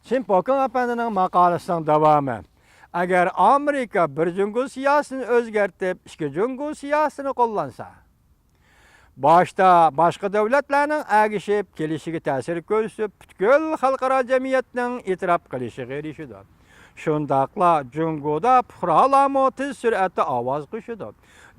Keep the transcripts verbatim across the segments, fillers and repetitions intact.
چىن پوكىڭ ئەپەندىنىڭ ماقالىسىنىڭ داۋامى. ئەگەر ئامېرىكا بىر جۇڭگو سىياسىتىنى ئۆزگەرتىپ، ئىككى جۇڭگو سىياسىتىنى قوللانسا، باشتا باشقا دۆلەتلەرنىڭ ئەگىشىپ كېلىشىگە تەسىر كۆرسىتىپ، پۈتكۈل خەلقئارا جەمئىيەتنىڭ ئېتىراپ قىلىشىغا ئېرىشىدۇ. شۇنداقلا جۇڭگودا پۇقرالارمۇ تېز سۈرئەتتە ئاۋاز قوشىدۇ.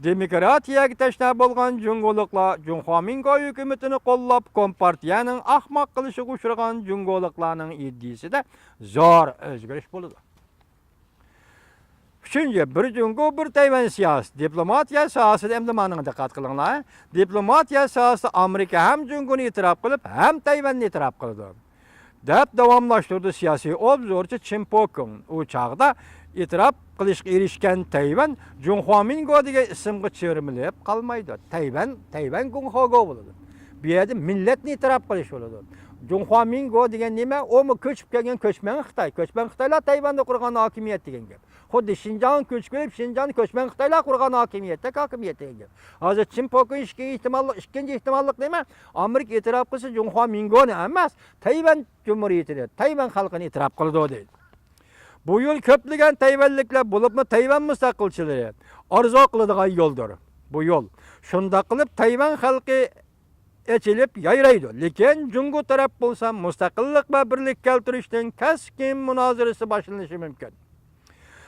دېموكراتىيەگە تەشنا بولغان جۇڭگولۇقلار جۇڭخۇا مىنگو ھۆكۈمىتىنى قوللاپ، كومپارتىيەنىڭ ئەخمەق قىلىشىغا ئۇچرىغان جۇڭگولۇقلارنىڭ ئىدىيىسىدە زور ئۆزگىرىش بولىدۇ. ئۈچىنچى، بىر جۇڭگو، بىر تەيۋەن سىياسىتى. دىپلوماتىيە ساھەسىدە ئەمدى مانىڭغا دىققەت قىلىڭلار. دىپلوماتىيە ساھەسىدە ئامېرىكا ھەم جۇڭگونى ئېتىراپ قىلىپ، ھەم تەيۋەننى ئېتىراپ قىلىدۇ، دەپ داۋاملاشتۇردى سىياسىي ئوبزورچى چىن پوكىڭ. ئۇ چاغدا ئېتىراپ قىلىشقا ئېرىشكەن تەيۋەن جۇڭخۇا مىنگو دېگەن ئىسىمغا چىرمىلىپ قالمايدۇ. تەيۋەن، تەيۋەن گۇڭخۇاگو بولىدۇ. بۇ يەردە مىللەتنى ئېتىراپ قىلىش بولىدۇ. جۇڭخۇا مىنگو دېگەن نېمە؟ ئۇمۇ كۆچۈپ كەلگەن كۆچمەن خىتاي. كۆچمەن خىتايلار تەيۋەندە قۇرغان ھاكىمىيەت دېگەن گەپ. خۇددى شىنجاڭغا كۆچۈپ كېلىپ، شىنجاڭنى كۆچمەن خىتايلار قۇرغان ھاكىمىيەتتەك ھاكىمىيەت دېگەن گەپ. ھازىر چىن پوكىڭ ئىككىنچى ئېھتىماللىق، ئىككىنچى ئېھتىماللىق نېمە؟ ئامېرىكا ئېتىراپ قىلسا جۇڭخۇا مىنگونى ئەمەس، تەيۋەن جۇمھۇرىيىتىنى، تەيۋەن خەلقىنى ئېتىراپ قىلىدۇ دەيدۇ. بۇ يىل كۆپلىگەن تەيۋەنلىكلەر، بولۇپمۇ تەيۋەن مۇستەقىلچىلىرى ئارزۇ قىلىدىغان يولدۇر بۇ يول. شۇنداق قىلىپ تەيۋەن خەلقى ئېچىلىپ يايرايدۇ. لېكىن جۇڭگو تەرەپ بولسا مۇستەقىللىق ۋە بىرلىك كەلتۈرۈشنىڭ كەسكىن مۇنازىرىسى باشلىنىشى مۇمكىن.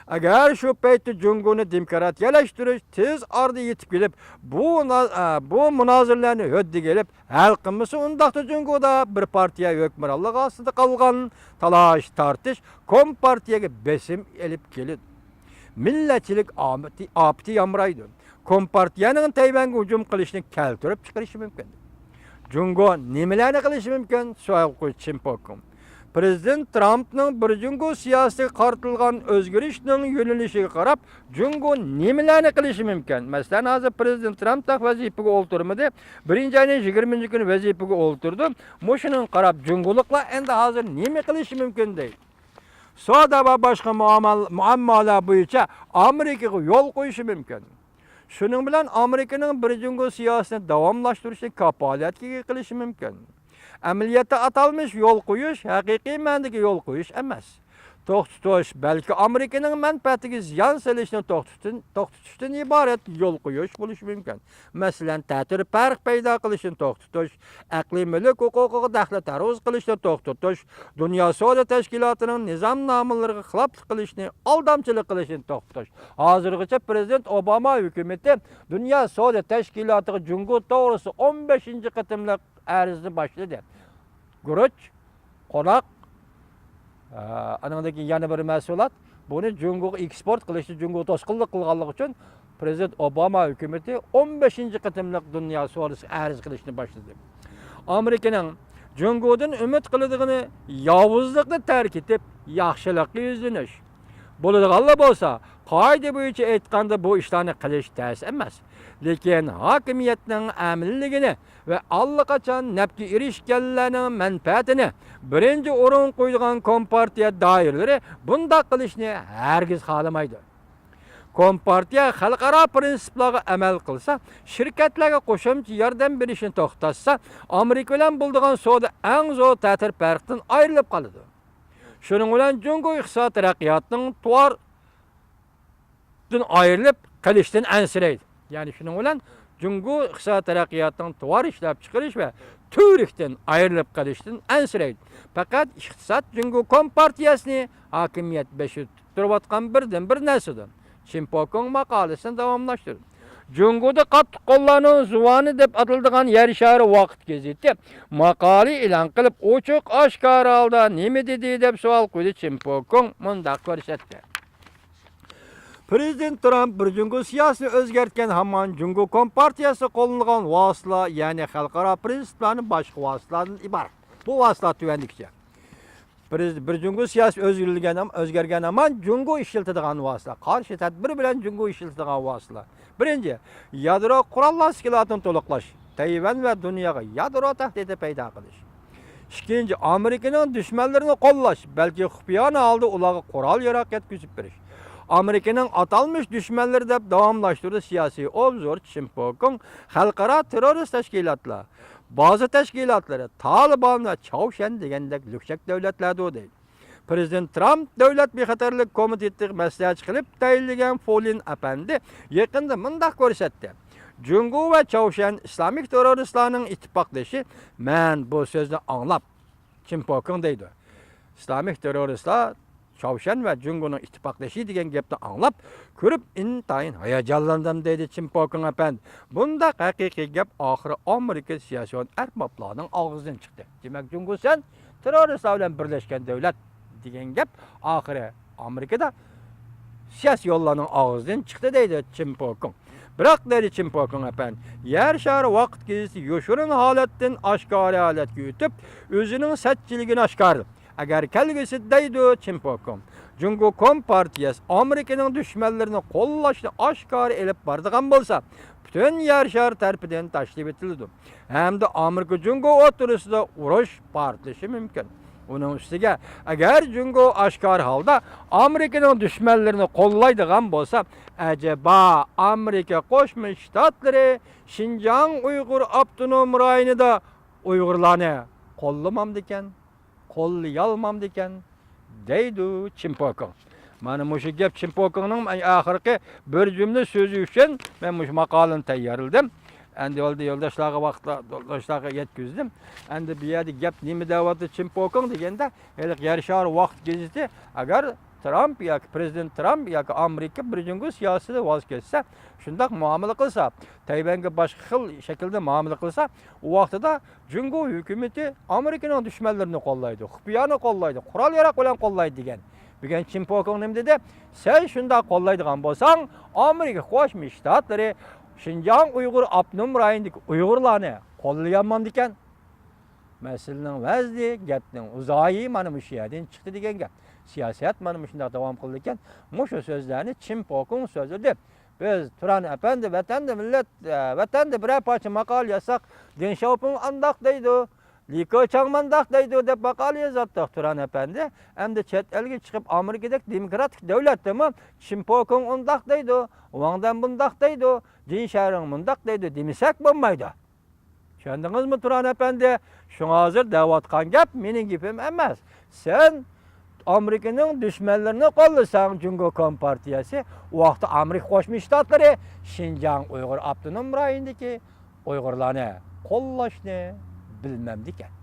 ئەگەر شۇ پەيتتە جۇڭگونى دېموكراتىيەلەشتۈرۈش تېز ئارىدا يېتىپ كېلىپ، بۇ نا-، ئە، بۇ مۇنازىرىلەرنى ھۆددىگە ئېلىپ ھەل قىلمىسا، ئۇنداقتا جۇڭگودا بىر پارتىيە ھۆكۈمرانلىقى ئاستىدا قالغان تالاش-تارتىش كومپارتىيەگە بېسىم ئېلىپ كېلىدۇ. مىللەتچىلىك ئامىتى-، ئاپىتى يامرايدۇ. كومپارتىيەنىڭ تەيۋەنگە ھۇجۇم قىلىشىنى كەلتۈرۈپ چىقىرىشى مۇمكىن. جۇڭگو نېمىلەرنى قىلىشى مۇمكىن؟ سوئال قويدى چىن پوكىڭ. پرېزىدېنت ترامپنىڭ بىر جۇڭگو سىياسىتىگە قارىتىلغان ئۆزگىرىشنىڭ يۆنىلىشىگە قاراپ، جۇڭگو نېمىلەرنى قىلىشى مۇمكىن؟ مەسىلەن، ھازىر پرېزىدېنت ترامپ تېخى ۋەزىپىگە ئولتۇرمىدى. بىرىنچى ئاينىڭ يىگىرمىنچى كۈنى ۋەزىپىگە ئولتۇردى. مۇشۇنىڭغا قاراپ، جۇڭگولۇقلار ئەمدى ھازىر نېمە قىلىشى مۇمكىن دەيدۇ. سودا ۋە باشقا مۇئامال-، مۇئاممالار بويىچە ئامېرىكىغا يول قويۇشى مۇمكىن. شۇنىڭ بىلەن ئامېرىكىنىڭ بىر جۇڭگو سىياسىتىنى داۋاملاشتۇرۇشىنى كاپالەتكە ئىگە قىلىشى مۇمكىن. ئەمەلىيەتتە ئاتالمىش يول قويۇش ھەقىقىي مەنىدىكى يول قويۇش ئەمەس. توختىتىش، بەلكى ئامېرىكىنىڭ مەنپەئەتىگە زىيان سېلىشنى توختىتىن-، توختىتىشتىن ئىبارەت يول قويۇش بولۇشى مۇمكىن. مەسىلەن، تەتۈر پەرق پەيدا قىلىشنى توختىتىش، ئەقلىي مۈلۈك ھوقۇقىغا دەخلى تەرۇز قىلىشنى توختىتىش، دۇنيا سودا تەشكىلاتىنىڭ نىزامنامىلىرىغا خىلاپلىق قىلىشنى، ئالدامچىلىق قىلىشنى توختىتىش. ھازىرغىچە پرېزىدېنت ئوباما ھۆكۈمىتى دۇنيا سودا تەشكىلاتىغا جۇڭگو توغرىسىدا ئون بەشىنچى قېتىملىق ئەرزنى باشلىدى. گۈرۈچ، قوناق، ئە، ئانىڭدىن كېيىن يەنە بىر مەھسۇلات. بۇنى جۇڭگوغا ئېكسپورت قىلىشتا جۇڭگو توسقۇنلۇق قىلغانلىقى ئۈچۈن پرېزىدېنت ئوباما ھۆكۈمىتى ئون بەشىنچى قېتىملىق دۇنيا سودىسىغا ئەرز قىلىشنى باشلىدى. ئامېرىكىنىڭ جۇڭگودىن ئۈمىد قىلىدىغىنى ياۋۇزلۇقنى تەرك ئېتىپ، ياخشىلىققا يۈزلىنىش. بولىدىغانلا بولسا، قائىدە بويىچە ئېيتقاندا، بۇ ئىشلارنى قىلىش تەس ئەمەس. لېكىن ھاكىمىيەتنىڭ ئەمەلىيلىكىنى ۋە ئاللىقاچان نەپكە ئېرىشكەنلەرنىڭ مەنپەئەتىنى بىرىنچى ئورۇنغا قويىدىغان كومپارتىيە دائىرىلىرى بۇنداق قىلىشنى ھەرگىز خالىمايدۇ. كومپارتىيە خەلقئارا پىرىنسىپلارغا ئەمەل قىلسا، شىركەتلەرگە قوشۇمچە ياردەم بېرىشنى توختاتسا، ئامېرىكا بىلەن بولىدىغان سودا ئەڭ زور تەتۈر پەرقتىن ئايرىلىپ قالىدۇ. شۇنىڭ بىلەن جۇڭگو ئىقتىسادىي تەرەققىياتنىڭ تۇۋار دىن ئايرىلىپ قېلىشتىن ئەنسىرەيدۇ. يەنى شۇنىڭ بىلەن جۇڭگو ئىقتىساد تەرەققىياتىنىڭ تاۋار ئىشلەپچىقىرىش ۋە تۈۋرۈكتىن ئايرىلىپ قېلىشتىن ئەنسىرەيدۇ. پەقەت ئىقتىساد جۇڭگو كومپارتىيەسىنى ھاكىمىيەت بېشىدا تۇتتۇرۇۋاتقان بىردىنبىر نەرسىدۇر. چىن پوكىڭ ماقالىسىنى داۋاملاشتۇردى. جۇڭگودا قاتتىق قوللارنىڭ زۇۋانى دەپ ئاتىلىدىغان يەر شارى ۋاقىت گېزىتى ماقالە ئېلان قىلىپ، ئوچۇق ئاشكارا ھالدا نېمە دېدى دەپ سوئال قويدى. چىن پوكىڭ مۇنداق كۆرسەتتى. پرېزىدېنت ترامپ بىر جۇڭگو سىياسىتىنى ئۆزگەرتكەن ھامان جۇڭگو كومپارتىيەسى قوللىنىدىغان ۋاسىتىلەر، يەنى خەلقئارا پىرىنسىپلارنى باشقا ۋاسىتىلەردىن ئىبارەت. بۇ ۋاسىتىلەر تۆۋەندىكىچە. پرېز-، بىر جۇڭگو سىياسىتى ئۆزگىرىلگەن ھام-، ئۆزگەرگەن ھامان جۇڭگو ئىشلىتىدىغان ۋاسىتىلەر. قارشى تەدبىر بىلەن جۇڭگو ئىشلىتىدىغان ۋاسىتىلەر. بىرىنچى، يادرو قوراللار سىكىلاتىنى تولۇقلاش. تەيۋەن ۋە دۇنياغا يادرو تەھدىتى پەيدا قىلىش. ئىككىنچى، ئامېرىكىنىڭ دۈشمەنلىرىنى قوللاش، بەلكى خۇپىيانە ھالدا ئۇلارغا قورال-ياراغ يەتكۈزۈپ بېرىش. ئامېرىكىنىڭ ئاتالمىش دۈشمەنلىرى دەپ داۋاملاشتۇردى سىياسىي ئوبزورچى چىن پوكىڭ، خەلقئارا تېررورىست تەشكىلاتلار، بازا تەشكىلاتلىرى، تالىبان ۋە چاۋشيەن دېگەندەك لۈكچەك دۆلەتلەردۇر دەيدۇ. پىرېزىدېنت ترامپ دۆلەت بىخەتەرلىك كومىتېتىغا مەسلىھەتچى قىلىپ تەيىنلىگەن فولىن ئەپەندى يېقىندا مۇنداق كۆرسەتتى: جۇڭگو ۋە چاۋشيەن ئىسلامىك تېررورىستلارنىڭ ئىتتىپاقدىشى. مەن بۇ سۆزنى ئاڭلاپ، چىن پوكىڭ دەيدۇ، ئىسلامىك تېررورىستلار چاۋشيەن ۋە جۇڭگونىڭ ئىتتىپاقدىشى دېگەن گەپنى ئاڭلاپ، كۆرۈپ ئىنتايىن ھاياجانلاندىم، دەيدۇ چىن پوكىڭ ئەپەندى. بۇنداق ھەقىقىي گەپ ئاخىرى ئامېرىكا سىياسىيون ئەربابلارنىڭ ئاغزىدىن چىقتى. دېمەك، جۇڭگو سەن تېررورىستلار بىلەن بىرلەشكەن دۆلەت دېگەن گەپ ئاخىرى ئامېرىكىدا سىياسىيونلارنىڭ ئاغزىدىن چىقتى، دەيدۇ چىن پوكىڭ. بىراق، دەيدۇ چىن پوكىڭ ئەپەندى، يەر شارى ۋاقىت گېزىتى يوشۇرۇن ھالەتتىن ئاشكارا ھالەتكە ئۆتۈپ، ئۆزىنىڭ سەتچىلىكىنى ئاشكارىلىدى. ئەگەر كەلگۈسىدە، دەيدۇ چىن پوكىڭ، جۇڭگو كومپارتىيەسى ئامېرىكىنىڭ دۈشمەنلىرىنى قوللاشنى ئاشكارا ئېلىپ بارىدىغان بولسا، پۈتۈن يەر شارى تەرىپىدىن تاشلىۋېتىلىدۇ ھەمدە ئامېرىكا جۇڭگو ئوتتۇرىسىدا ئۇرۇش پارتلىشى مۇمكىن. ئۇنىڭ ئۈستىگە، ئەگەر جۇڭگو ئاشكارا ھالدا ئامېرىكىنىڭ دۈشمەنلىرىنى قوللايدىغان بولسا، ئەجەبا ئامېرىكا قوشما شتاتلىرى شىنجاڭ ئۇيغۇر ئاپتونوم رايونىدا ئۇيغۇرلارنى قوللىمامدىكەن؟ قوللىيالمامدىكەن؟ دەيدۇ چىن پوكىڭ. مانا مۇشۇ گەپ چىن پوكىڭنىڭ ئاخىرقى بىر جۈملە سۆزى ئۈچۈن مەن مۇشۇ ماقالىنى تەييارلىدىم. ئەمدى ئالدى يولداشلارغا ۋاقىتلا-، يولداشلارغا يەتكۈزدۈم. ئەمدى بۇ يەردە گەپ نېمە دەۋاتىدۇ چىن پوكىڭ دېگەندە، ھېلىقى يەر شارى ۋاقىت گېزىتى ئەگەر ترامپ ياكى پىرېزىدېنت ترامپ ياكى ئامېرىكا بىر جۇڭگو سىياسىتىدىن ۋاز كەچسە، شۇنداق مۇئامىلە قىلسا، تەيۋەنگە باشقا خىل شەكىلدە مۇئامىلە قىلسا، ئۇ ۋاقتىدا جۇڭگو ھۆكۈمىتى ئامېرىكىنىڭ دۈشمەنلىرىنى قوللايدۇ، خۇپىيانى قوللايدۇ، قورال-ياراغ بىلەن قوللايدۇ دېگەن. بۈگۈن چىن پوكىڭ نېمە دېدى؟ سەن شۇنداق قوللايدىغان بولساڭ، ئامېرىكا قوشما شتاتلىرى شىنجاڭ ئۇيغۇر ئاپتونوم رايونىدىكى ئۇيغۇرلارنى قوللىيالمامدىكەن؟ مەسىلىنىڭ ۋەزنى، گەپنىڭ ئۇزايى مانا مۇشۇ يەردىن چىقتى دېگەن گەپ. سىياسەت مانا مۇشۇنداق داۋام قىلىدىكەن. مۇشۇ سۆزلەرنى چىن پوكىڭ سۆزلىدى. بىز، تۇران ئەپەندى، ۋەتەندە مىللەت، ئە، ۋەتەندە بىرەر پارچە ماقالە يازساق، دېڭ شياۋپىڭ ئانداق دەيدۇ، لى كېچاڭ مانداق دەيدۇ دەپ ماقالە يازاتتۇق، تۇران ئەپەندى. ئەمدى چەت ئەلگە چىقىپ، ئامېرىكىدەك دېموكراتىك دۆلەتتىمۇ چىن پوكىڭ ئۇنداق دەيدۇ، ۋاڭ دەن بۇنداق دەيدۇ، جىن شەرىڭ مۇنداق دەيدۇ دېمىسەك بولمايدۇ. چۈشەندىڭىزمۇ، تۇران ئەپەندى؟ شۇڭا ھازىر دەۋاتقان گەپ مېنىڭ گېپىم ئەمەس. سەن ئامېرىكىنىڭ دۈشمەنلىرىنى قوللىساڭ، جۇڭگو كومپارتىيەسى، ئۇ ۋاقىتتا ئامېرىكا قوشما شتاتلىرى شىنجاڭ ئۇيغۇر ئاپتونوم رايونىدىكى ئۇيغۇرلارنى قوللاشنى بىلمەمدىكەن.